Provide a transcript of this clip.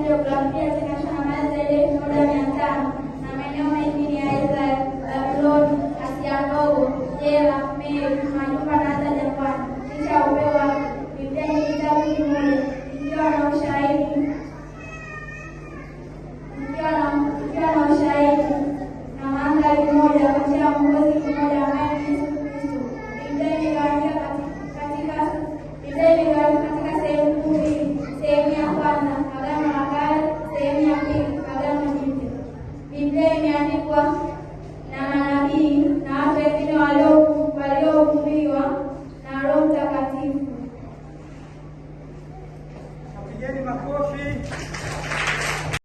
Jiografia zinaonyesha na zaidi ya 1500 na maeneo mengine ya Israeli, Babiloni, Asia Ndogo, jela, meli, majumba na hata jangwani. Licha ya upeo wake, Biblia ni kitabu kimoja ikiwa na ushahidi na mandhari moja kati ya Mwokozi mmoja ambaye ni Yesu Kristo. Biblia imegawanyika katika sehemu kuu mbili. Sehemu ya kwanza, Agano la Kale; sehemu ya pili, Agano Jipya. Biblia imeandikwa na manabii na watu wengine waliovuviwa na Roho Mtakatifu. Pigeni makofi.